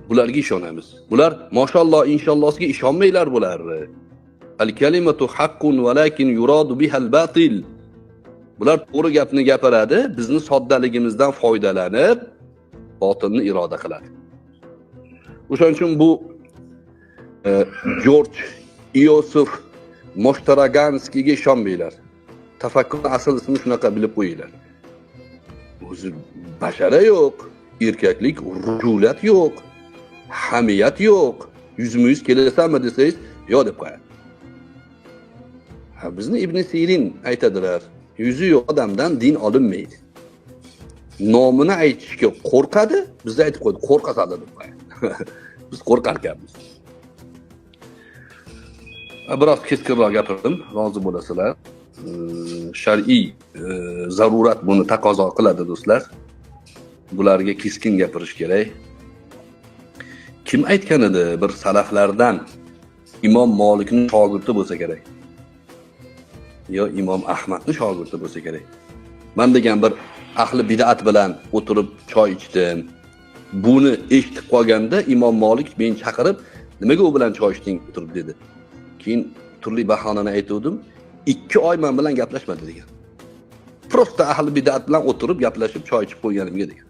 Bularga ishonamiz. Bular mashalloh inshallosiga ishonmanglar bular. Al kalimatu haqqun valakin yuradu bihal batil. Bular to'g'ri gapni gapiradi, bizni soddaligimizdan foydalanib botilni iroda qiladi. O'shaning uchun bu George Iosif Moshtaraganskiyga ishonmanglar. Tafakkur asl ismi shunaqa, bilib qo'yinglar. O'zi bashara yo'q, erkaklik, rujulat yo'q, hamiyat yo'q. Yuzma-yuz kelasanmi desangiz, yo'q deb qo'yadi. Ha, bizni Ibn Sirin aytadilar, yuzi yo'q odamdan din olinmaydi. Nomini aytishga qo'rqadi, bizda aytib qo'ydi, qo'rqasan deb qo'yadi. Biz qo'rqar ekanmiz. Biroz keskinroq gapirdim, rozi bo'lasizlar. Shar'iy zarurat buni taqozo qiladi do'stlar. Bularga keskin gapirish kerak. Kim aytgan edi, bir salaflardan Imom Molikning shogirdi bo'lsa kerak. Yo Imom Ahmadning shogirdi bo'lsa kerak. Men degan bir ahli bid'at bilan o'tirib choy ichdim. Buni eshitib qolganda Imom Molik meni chaqirib, nimaga u bilan choy ichding o'tirib dedi. Keyin turli bahonani aytuvdim. 2 oy men bilan gaplashmadi degan. Prosta ahli bid'at bilan o'tirib gaplashib choy ichib qo'yganimga degan.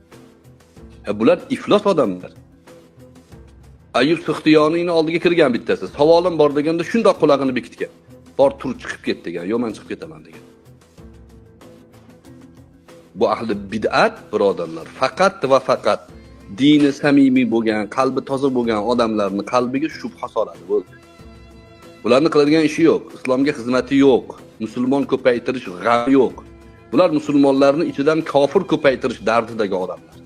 Ha, bular iflos odamlar. Ayub Sixtiyoniyning oldiga kirgan bittasi. Savolim bor deganda shundoq qulog'ini bekitgan. Bor tur chiqib ket degan. Yo'q, men chiqib ketaman degan. Bu ahli bid'at birodarlar faqat va faqat dini samimiy bo'lgan, qalbi toza bo'lgan odamlarning qalbiga shubha soladi, bo'ldi. Bularni qiladigan ishi yo'q, islomga xizmati yo'q, musulmon ko'paytirish g'ami yo'q. Bular musulmonlarni ichidan kofir ko'paytirish dardidagi odamlar.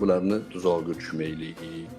Bularni tuzog'iga tushmaylik.